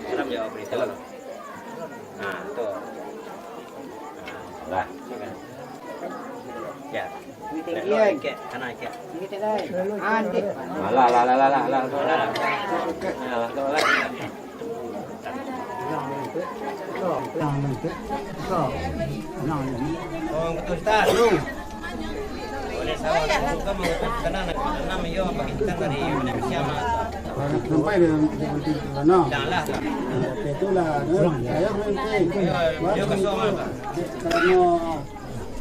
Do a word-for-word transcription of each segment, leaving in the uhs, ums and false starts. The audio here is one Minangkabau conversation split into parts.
Salam jawab berita. Salam. Nah, tu. Lah. Ya. Ini tinggi, Lek, lek, kan? Ikek, kanan ikek. Ini tinggi. Antik. Alah, lah, lah, lah, lah, lah. Alah, lah. Alah, lah, lah. Oh, betul, Ustaz. Oleh salah, bukan mengutus kenal, nak kenal, yo, bagi kita dari Malaysia, mah. Sampai dia, dia, dia, dia, nah. Janganlah. Itulah, dia, saya berhenti. Yo, yo, kosong, mah. Karena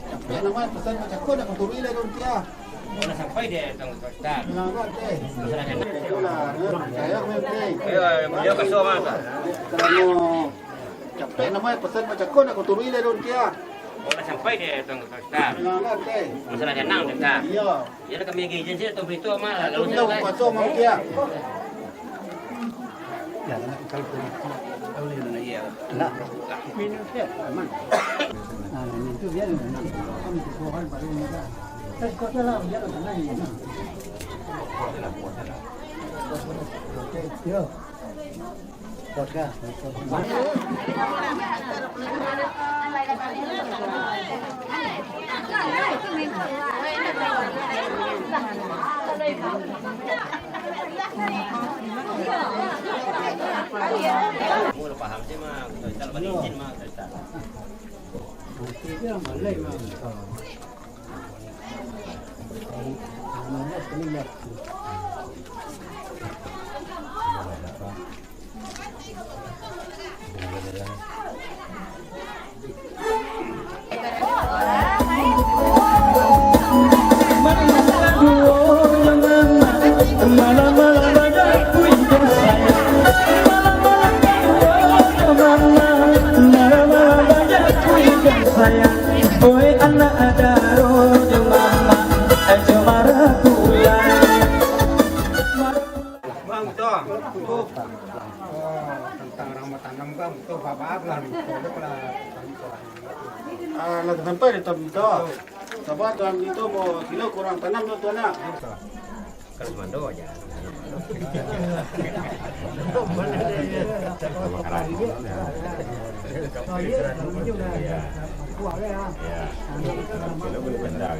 capek namanya, pesan macam kau nak kuturi lah, dong, dia. Mana sampai dia, Tuan Ustaz? Nah, kan, teh. Masalah dana. Itulah, dia, saya berhenti. Yo, yo, kosong, mah. Karena capek namanya, pesan macam kau nak kuturi lah, dong, dia. Mana sampai dia, Tuan Ustaz? Nah, kan, teh. Masalah dana, Ustaz. Iya. Jadi kami agi izin sajo, Tuan Prito, mah, lalu bilang sajo. Kosong, mah, dia. Ya, kalau, kalau, kalau dia nak, iya. Nak. Minum sajo, aman. Nah, minum tu biar dia tenang. Kami tu Tuhan baru muda. Terus kau tu lah, biar dia tenang, ya. Yo. Vodka. Kamu lah paham sih, Mang. Kita balik izin, Mang. Kita. Bang, betul. Oh, tentang orang batanam kan, betul, bapak lah, betul, betul lah. Ah, lah sampai di Tuan Minto. Sabar, Tuan Minto mau kilo kurang tanam tu, Tuan, nak. Kalau mando aja. Sama karam. Ya. Ya. Kilo boleh benda.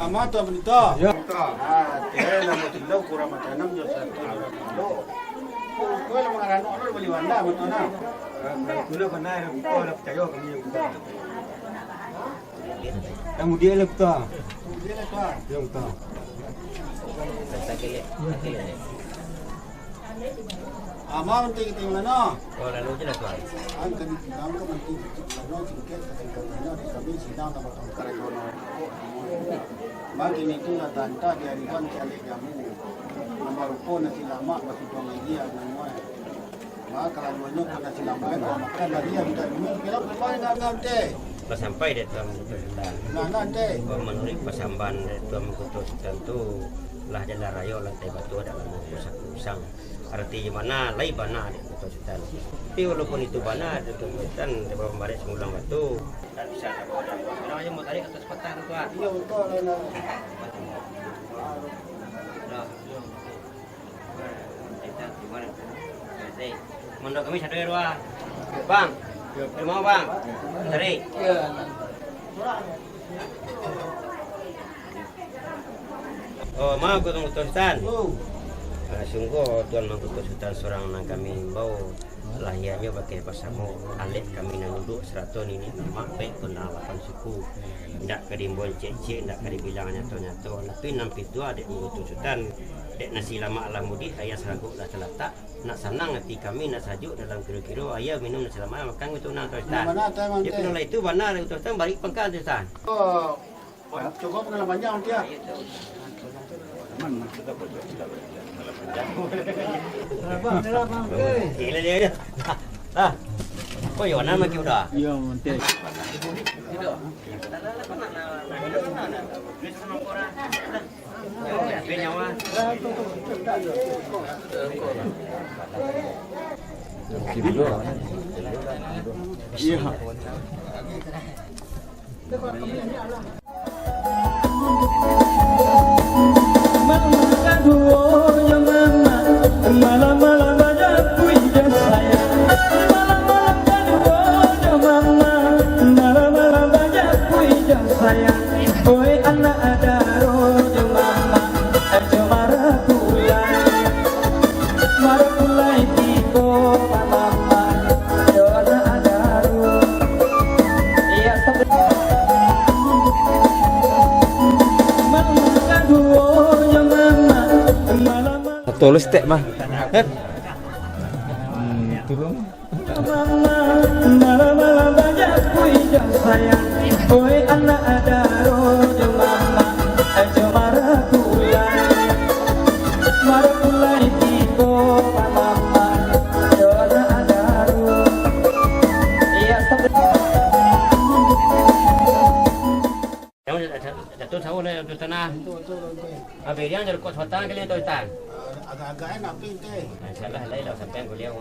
Aman, Tuan Minto. Ya. Ah, teh, lah mau kilo kurang tanam jo satu kilo. Kau lah mangaranok, lu bali banda, betul, nah. Kalau kilo kena, kau lah percaya kami, betul. Yang mudik lah, Kuta. Mudik lah, Kuta. Ya, Kuta. Amang, nanti kita yang mana? Oh, lalu je lah, Tuan. Kan kami bilang ke nanti kita, kalau singkat, kata-katanya, di kami sidang tambah tongkar ekonomi. Makin itu lah tanta di harian calik jamu. Nomor rupo nasi lamak, basuh tuang lagi, yang namuai. Wah, kalaluannyo ka nasi lamak, kau makan lagi yang minta duit, kira kau main dagang teh. Lah sampai dek Tuan Mangkuto Sutan. Nah, nah, teh. Kalau manuruik pasambahan dek Tuan Mangkuto Sutan tu, lah jalan rayo lantai batu dak lamo basaku usang. Arati jo bana, lai bana dek Mangkuto Sutan. Tapi walaupun itu bana dek Mangkuto Sutan, dek Bapak Barek Sumulang Batu. Tak bisa, tak boleh. Orang aja mau tarik atas patah tu, Tuan. Iya, betul, betul. Dah, dah. Mandok kami satu dua. Bang, terima, Bang. Tarik. Oh, maaf, Tuan Mangkuto Sutan. Ah, sungguh Tuan Mangkuto Sutan surang nan kami imbau. Lahianyo bakeh basamo, alek kami nan duduak sarato niniak mamak, baik pun nan lapan suku. Indak ka diimbau ciek-ciek, indak ka dibilang nyato-nyato. Tapi nan pitua dek Mangkuto Sutan, dek nasi lamak lah mudik, ayah saragok lah talatak. Nak sanang ati kami, nak sajuak dalam kiro-kiro, ayah minum nasi lamak, makan Mangkuto Sutan. Nah, bana, Tuan, Tuan. Yo, bana lah itu, bana Mangkuto Sutan, bari pangka Sutan. Oh. Cubo pangalaman panjang, Tia. Gila dia, dia. Lah. Oh, yo, nama kita udah? Yo, monte. Iya. Tulus tek mah. Hmm, turun. Jatuah sawah lah, jatuah tanah. Abiriang jadi kuat suatan kali tu, Tan. Agak-agak enak, Pin, teh. Insyaallah, lai lah sampai kuliah.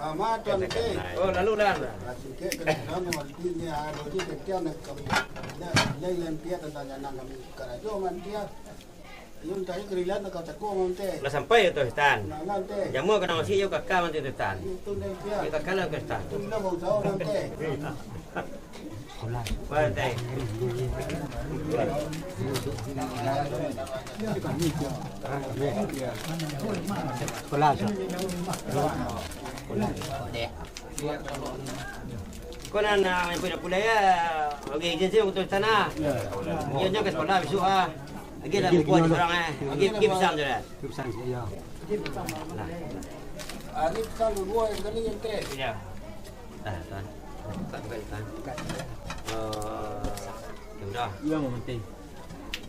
Ah, ma tuan, teh. Oh, lalu lah. Lah, sikit kena sama, Pin, ni, ado je tetiang nak kami. Nak, lain-lain pihak tentang janang kami. Karajo mantia. Iyo, entah iyo kerilan tak kau cakung, Mante. Lah sampai tu, Tan. Nah, Mante. Jamu kena masih iyo kakak, Mante, tu, Tan. Itu, Mante, pia. Iyo kakak lah, Tan. Itu lah bau jauh, Mante. Mante. Sekolah, so. Ko nan, ah, yang pulai-pulai, ah, bagi izin sih untuk sana. Iyo, nyo ka sekolah besok, ah. Lagi lah buku sorang, eh. Lagi, lagi pesan tu, eh. Pesan, iyo. Ari pesan dua kali yang teh. Iyo. Ah, tuan. Buka, buka, buka. Oh, ya udah. Iyo, Mante.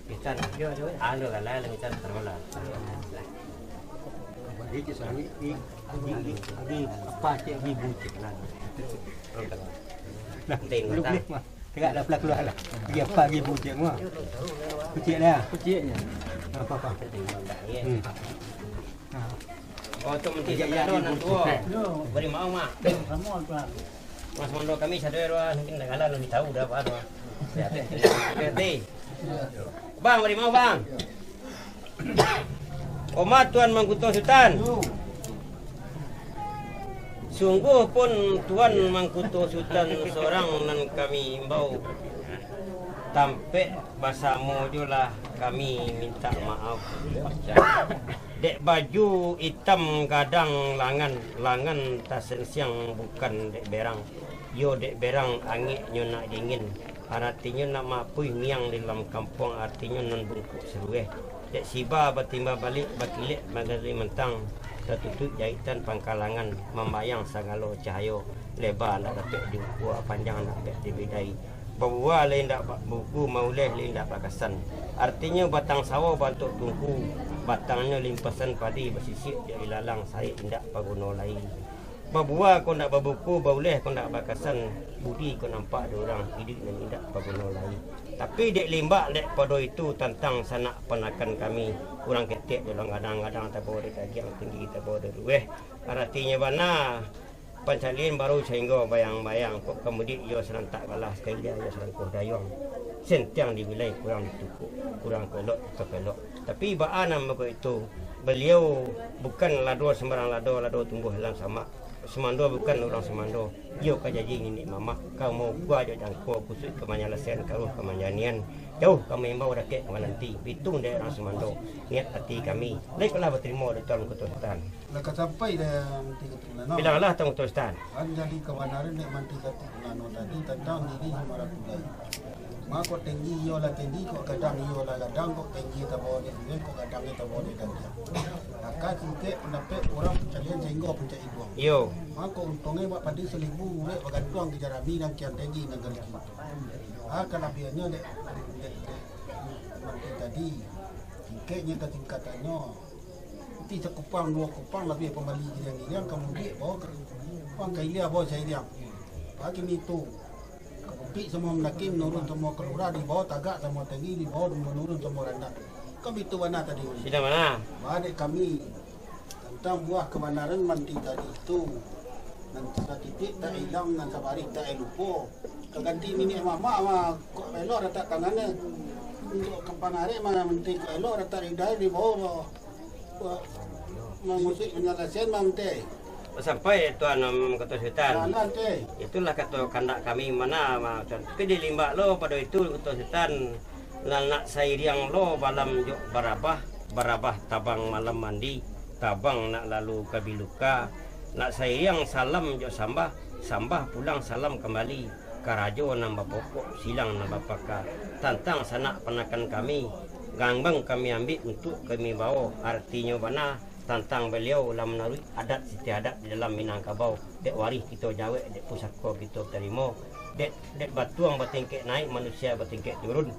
Pitan. Alo, galai lah, pitan, taruhlah. Bagi ke suami, ni, agi, agi, agi, apa cek, agi buncit lah. Nah, belum, belum, mah. Tegak dah, pelan keluar lah. Agi apa, agi buncit, mah. Kucik lah. Kuciknya. Apa, apa. Hmm. Nah. Oh, tu mesti sampai dah, nan tuo. Bari mau, Mak. Mas Mondo kami sadar, wah, mungkin dah kalah, lebih tahu dah, Pak, wah. Hati-hati. Bang, bari mau, Bang. Omat Tuan Mangkuto Sutan. Sungguh pun Tuan Mangkuto Sutan sorang nan kami imbau. Tampek basamo jo lah kami mintak maaf. Dek baju itam gadang langan, langan tasensiang bukan dek berang. Yo dek berang angeknyo nak dingin, aratinyo nak maapuih miang di dalam kampuang, aratinyo nan bungkuk sarueh. Dek siba batimba baliak, bakilek magari mantang, tatutuik jaitan pangkalangan, mambayang sagalo cahayo, leba ndak dapek diukua, panjang ndak dapek dibidai. Babua lai indak ba-, buku, mauleh lai indak bakasan. Artinyo, batang sawo bantuak tungku, batangnyo limpasan padi, basisiak jo ilalang, sarik indak baguno lai. Babua kok ndak babuku, bauleh kok ndak bakasan, budi kok nampak di urang, iduik nan indak baguno lai. Tapi dek limbak dek pado itu, tantang sanak panakan kami, urang ketek jo urang gadang, gadang tabao dari kagiang, tinggi tabao dari rueh. Aratinyo bana, pancalian baru sainggo bayang-bayang, kok kamudiak iyo sarantak galah, sakali iyo sarangkuah dayuang. Sentiang dibilai kurang ditukuk, kurang ko elok, ko elok. Tapi baa nan mako itu, baliau bukan lado sambarang lado, lado tumbuah dalam samak. Sumando bukan urang sumando, iyo ka jaji niniak mamak, ka maukua jo jangko, kusuik ka manyalasaian, karuah ka manjanian, jauah ka maimbau, dakek ka mananti, bitung dek urang sumando, niat ati kami, lai kalah batarimo dari Tuan Mangkuto Sutan. Lah ka sampai dah Mante Katurunan. Bilanglah Tuan Mangkuto Sutan. Kan jadi kabanaran dek Mante Katurunan tadi tantang diri Sumaratulai. Mako tinggi iyo lah tinggi, kok gadang iyo lah gadang, kok tinggi tabao dek rueh, kok gadang iyo tabao dek dandiang. Maka singkek pandapek urang pancalian sainggo puncak iduang. Iyo. Mako untungnyo bak padi salibu urek bagantuang ka jarami nan kian tinggi nan gali kinto. Ah, kalabiahannyo dek, dek, dek Mante tadi, singkeknyo ka singkatannyo, Ati sakupang duo kupang labiah pambali giliang-giliang, ka mudiak bao ka, kupang ka ilia bao sairiang. Pagi nitu, ka bukik samo mandaki, manurun samo ka lurah, di bawah tagak samo tinggi, di bawah manurun samo randah. Kan bitu bana tadi. Sida bana? Baa dek kami, tantang buah kabanaran Mante tadi tu, nan satitiak tak ilang, nan sabarih tak lupo. Ka ganti niniak mamak mah, kok elok ratak tangan, eh. Untuak ka pangarek mah, Mante, kok elok ratak lidah, di bawah, Mangusuik panyalasaian, Mante. Sampai Tuan Mangkuto Sutan. Nah, Mante. Itulah kato kandak kami, mana, ma-, Tuan. Tapi di limbak lo pado itu, Mangkuto Sutan, nan nak sairiang lo balam jo barabah, Barabah tabang malam mandi, tabang nak lalu ka biluka, nak sairiang salam jo sambah, sambah pulang salam kambali. Karajo nan bapokok, silang nan bapaka, tantang sanak panakan kami, gambang kami ambiak untuak kami bawo, aratinyo bana, tantang baliau lah manaruik adat istiadat di dalam Minangkabau, dek warih kito jawek, dek pusako kito tarimo, dek, dek batuang batingkek naik, manusia batingkek turun.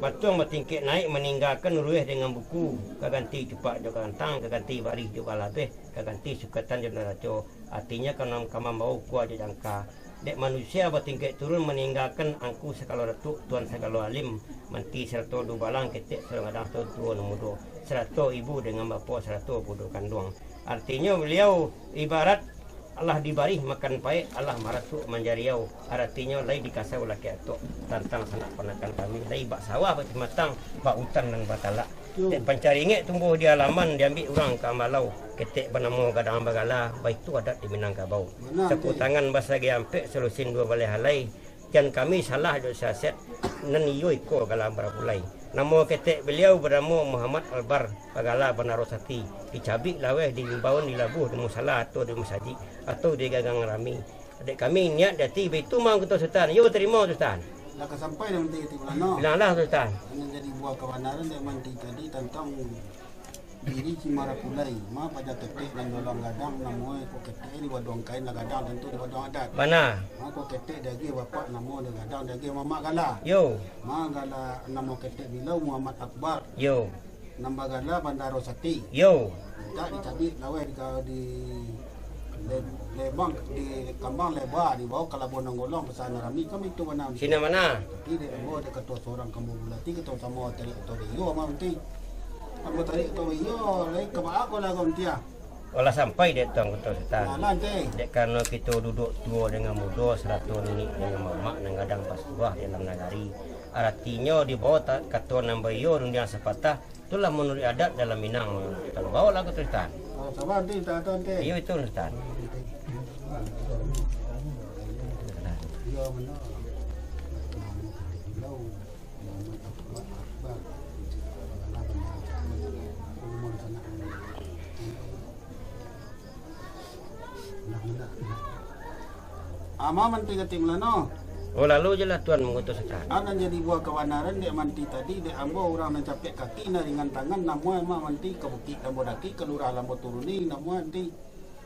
Batuang batingkek naik maninggakan ruweh dengan buku, ka ganti cupak jo gantang, ka ganti barih jo balabeh, ka ganti sukatan jo naraco. Artinyo, ka nan ka mambawo ukua jo jangka. Dek manusia batingkek turun maninggakan angku sagalo datuak, tuan sagalo alim, manti sarato dubalang, ketek sarato gadang, tuo nan mudo, sarato ibu dengan bapo, sarato budo kanduang. Artinyo, baliau ibarat alah dibarih makan paek, alah maratuak manjariau, aratinyo lai dikasau lakek atok, tantang sanak panakan kami, lai bak sawah bak cimatang, bak utan nan batalak. Dek pancaringek tumbuah di alaman, diambiak urang ka ambalau, ketek banamo gadang bagala, baitu adat di Minangkabau. Saku tangan basagi ampek, salusin duo baleh alai, jan kami salah jo siasat, nan iyo iko gala barapulai. Namo ketek baliau banamo Muhammad Albar, bagala Bandaro Sati, dicabik laweh, diimbaun di labuah, di musala atau di masajik, atau di gagang rami. Dek kami niat di ati, baitu mah Angku Sutan. Iyo, tarimo, Sutan. Lah ka sampai dah manti Kati Mulano? Bilanglah, Sutan. Nan jadi buah kabanaran dek manti tadi tantang diri si marapulai. Ma paja ketek nan dalam gadang, namo ko ketek di waduang kain lah gadang, tantu di waduang adat. Bana. Ma ko ketek diagiah bapak, namo di gadang diagiah mamak gala. Yo. Ma gala namo ketek bilau Muhammad Akbar. Yo. Nan bagala Bandaro Sati. Yo. Mintak dicabik laweh di, di le-, lebang, di kambang leba, dibawo ka labuah nan golong, pasanan rami, kan itu bana. Sinan bana. Tapi dek ambo, dek kato surang ka ambo bulati, kato samo tarik atau iyo, ambo manti. Ambo tarik atau iyo, lai ka baa ko lah ko manti ah. Olah sampai dek Tuanku Sutan. Alah, Ante. Dek karano kito duduak tuo dengan mudo, sarato niniak dengan mamak, nan gadang basuah dalam nagari. Aratinyo dibawo ta-, kato nan baiyo, rundiang sapatah, itulah manuruik adat dalam Minang. Kalau bawolah Angku Sutan. Oh, saba, Ante, mintak kato, Ante. Iyo, itu, Sutan. Iyo, bana. Ah, ma manti Kati Mulano. Oh, lalu je lah Tuan Mangkuto Sutan. Ah, nan jadi buah kabanaran dek manti tadi, dek ambo urang nan capek kaki, nan ringan tangan, namuah ma manti ka bukik ambo daki, ka lurah ambo turuni, namuah manti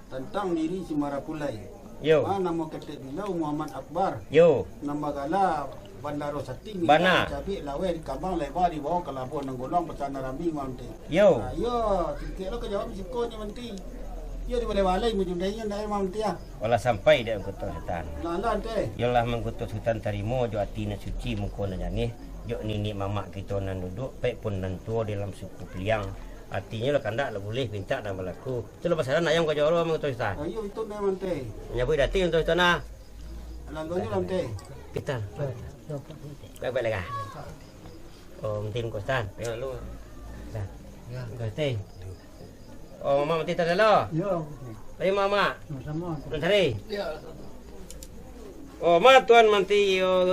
tantang diri si marapulai. Yo. Ma namo ketek bilau Muhammad Akbar. Yo. Nan bagala Bandaro Sati, mintak dicabik laweh, dikambang leba, dibawo ka labuah nan golong, pasanan rami, manti. Yo. Ah, iyo, singkek lo ka jawab siko nyo manti. Iyo, dibalai-balai mujundai nyo ndak manti ah. Olah sampai dek Mangkuto Sutan. Lah, lah, Ante. Iyolah Mangkuto Sutan tarimo jo ati nan suci, muko nan janiah, jo niniak mamak kito nan duduak, paik pun nan tuo dalam suku Piliang. Artinyo lah kandak lah buleh, pintak nan balaku. Itulah pasanan ayam ka Joro, Mangkuto Sutan. Ah, iyo, itu nan manti. Manyabuik dati Mangkuto Sutan ah. Lalu aja lah, Ante. Kita. Baik, baik lah. Oh, manti Mangkuto Sutan. Yo, lalu. Dah. Yo. Dah, Ante. Oh, Mamak manti tadi lo? Yo. Tadi Mamak? Sama-sama. Mentari? Yo. Oh, ma Tuan manti, yo,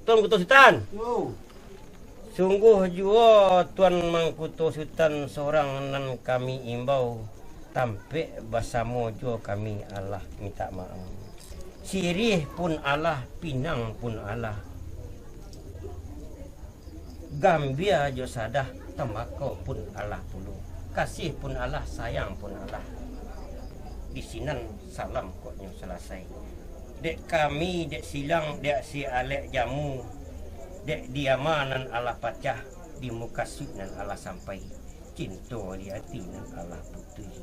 Tuan Mangkuto Sutan? Yo. Sungguah juo Tuan Mangkuto Sutan sorang nan kami imbau, tampek basamo juo kami alah mintak maaf. Siriah pun alah, pinang pun alah. Gambia jo sadah, tambako pun alah pulo. Kasih pun alah, sayang pun alah. Di sinan salam koknyo salasai. Dek kami, dek silang, dek si alek jamu, dek diama nan alah pacah, di mukasuik nan alah sampai. Cinto di ati nan alah putuih.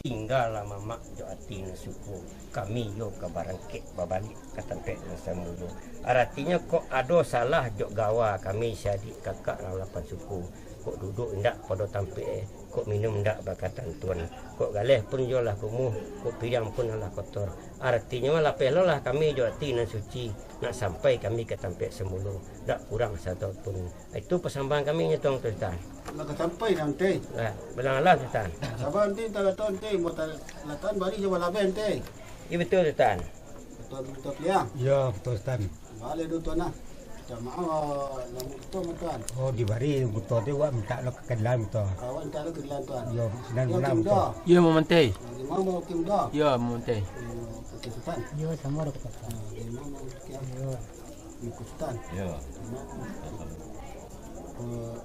Tinggalah mamak jo ati nan suko. Kami yo ka barangkek babaliak ka tampek nan samulo. Aratinyo, kok ado salah jo gawa kami, si adik kakak nan lapan suku. Kok duduak indak pado tampek, kok minum indak bakatantuan. Kok galeh pun yo lah kumuh, kok piriang pun alah kotor. Aratinyo, lapehlah kami jo ati nan suci, nak sampai kami ka tampek samulo. Dak kurang satupun. Itu pasambahan kami nyo, Tuan Sultan. Lah ka sampai dah, Ante. Lah, bilang alah, Sultan. Sabar, Ante, mintak kato, Ante. Mau ta-, latan bari jo balabeh, Ante. Iyo, betul, Sultan. Betul, betul, Liang. Iyo, betul, Sultan. Baleh dulu, Tuan, ah. Mintak maaf, ah, lah muto mah, Tuan. Oh, dibari muto tu, awak mintak lo ka Kedalam muto. Awak mintak lo ka Kedalam, Tuan. Yo, senang. Yo, senang muto. Yo, mamantai. Ah, di ma Mukim do? Yo, mamantai. Yo, Kuta Sutan. Yo, samo ado Kuta Sutan. Ah, di ma Mukim? Yo. Kuta Sutan. Yo. Di ma Mukim? Eh,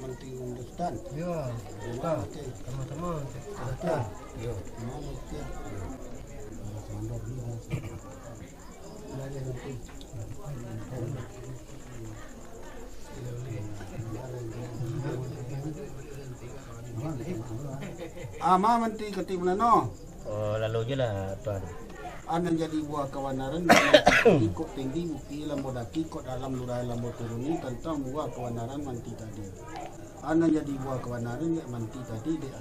Manti Kuta Sutan. Yo. Di ma Mukim? Samo-samo Kuta Sutan. Yo. Di ma Mukim? Yo. Samo-samo. Ah, ma Manti Katik Bulano. Oh, lalu je lah, Tuan. Nan jadi buah kabanaran, kok tinggi bukik lambok daki, kok dalam lurah lambok turuni, tantang buah kabanaran Manti tadi. Nan jadi buah kabanaran dek Manti tadi, dek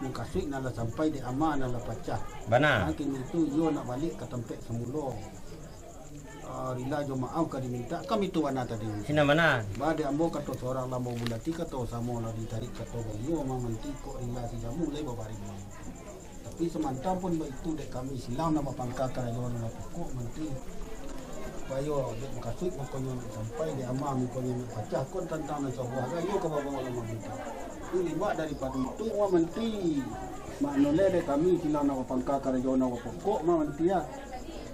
mukasuik nan lah sampai, dek ama nan lah pacah. Bana. Nah, kini tu iyo nak baliak ka tampek samulo. Ah, rila jo maaf ka dimintak, kami tu bana tadi. Sinan bana. Ba dek ambo kato surang lah mambulati kato, samo lah ditarik kato baliau, ma Manti kok rila si jamu lai babaring. Tapi samantang pun baitu, dek kami silang nan bapangka karajo nan bapokok, Manti. Supayo dek mukasuik mukonyo nak sampai, dek ama mukonyo nak pacah, kon tantang nan sabuah gayo ka babawa lah mamintak. Tu limbak daripado itu, ma Manti. Mak noleh dek kami silang nan bapangka karajo nan bapokok, ma Manti, ya.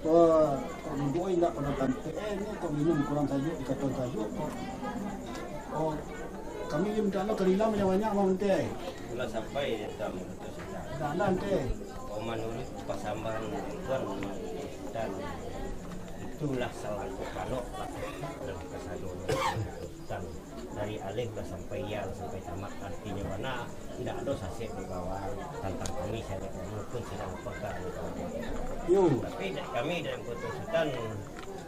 Kok, kok duduak indak pado tampek, eh, ni kok minum kurang sajuak, dikatoan sajuak kok. Oh, kami mintak lo ka rila banyak-banyak, ma Manti. Lah sampai, ya, Tuan. Dah lah, Ante. Oh, manuruik pasambahan Tuan, Tuan, itulah salangkah balok lah dalam kasadonyo Tuan. Dari alif lah sampai ya, lah sampai tamat, artinyo bana, indak ado sasek di bawah tantang kami, saya maupun sidang pegang. Yo. Tapi kami dalam Kuta Sutan,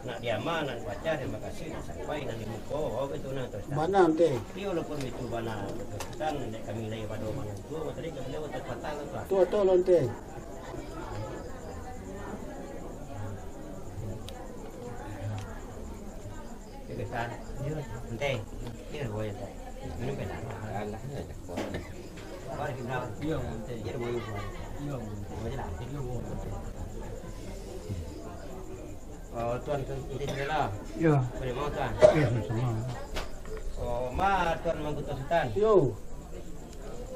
nak di ama, nak di pacah, di mukasuik, nak sampai, nak di muko, oh, baitu nah, Tuan. Bana, Ante. Iyo, walaupun itu bana, Tuan, dek kami lai pado manantu, tadi kami lai terpatah lah, Tuan. Tu, tu, Ante. Iyo, Tuan. Iyo. Ante. Iyo, boy, Ante. Minum peda. Alah, ya, Iyo, Ante. Iyo, Ante. Oh, Tuan, Tuan, Ante, sudah lah. Iyo. Boleh mau, Tuan? Iyo, sama-sama. Oh, ma Tuan Mangkuto Sutan? Iyo.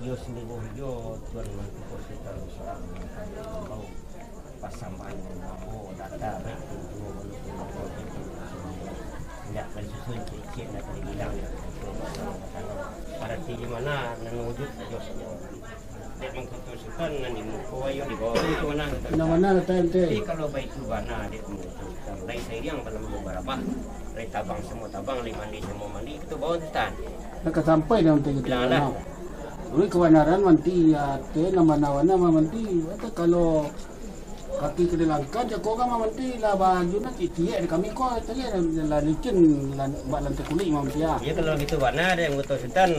Iyo, sungguh iyo Tuan Mangkuto Sutan surang nan ka diimbau. Pasambahan nan ambo data baik tu juo, walaupun ambo itu indak ka disusun, cek-cek indak ka dibilang. Arati di mana nan wujud, iyo sajo. Dek Mangkuto Sutan nan di muko, iyo di bawah tu, itu mana? Nan mana letak ente? Tapi kalau baitu bana, dek Mangkuto Sutan, lai sairiang dalam barabah, lai tabang samo tabang, lai mandi samo mandi, itu bawah Sutan. Nak ka sampai dalam tiga Bilang lah. Duit kebenaran manti, ya, te, nan bana-bana mah manti. Atau kalau kaki ka dilangkan, jako ka mah manti, lah baju nak ciek-ciek di kami ko, tadi lah, lah licin, lah, bak lantai kulik mah manti, ya. Iyo, kalau gitu bana, dek Mangkuto Sutan.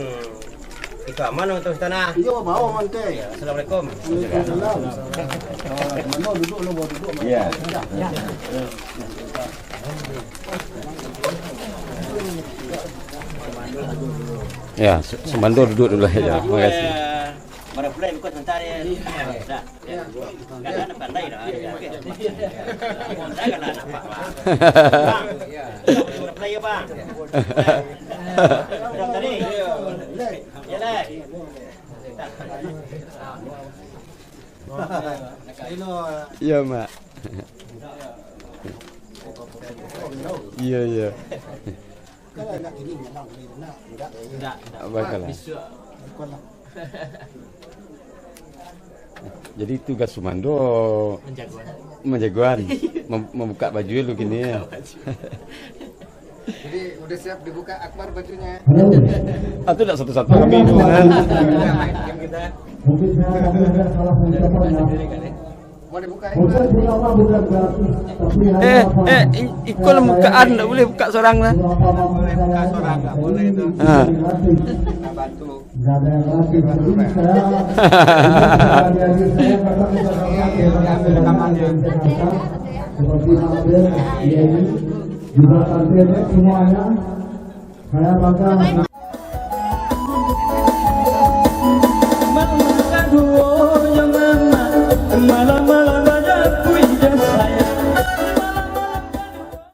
Itu aman, Mangkuto Sutan, ah. Iyo, bawa manti. Ya, assalamualaikum. Waalaikumsalam. Mano duduk lo, bawa duduk, mano. Iya. Ya. Ya, se-, Sumando duduk dulu ya. Terima kasih. Baru pulai buka sebentar ya. Dah. Ya. Kadang pandai dah. Okey. Dah kadang nampak, Bang. Bang. Baru pulai ya, Bang. Dah tadi. Ya lah. Iya, Mak. Iya, iya. Indak, indak. Bakalah. Jadi tugas Sumando manjagoan. Manjagoan. Mem-, mambuka baju lu kini ya. Jadi, udah siap dibuka Akbar bajunya? Ah, tu nak satu-satu kami tu, kan? Mau dibuka, ya? Eh, eh, i-, iko lah bukaan, ndak boleh buka sorang lah. Boleh buka sorang, nggak boleh tu. Ha. Kita bantu. Juga hampir semuanya. Saya bangga.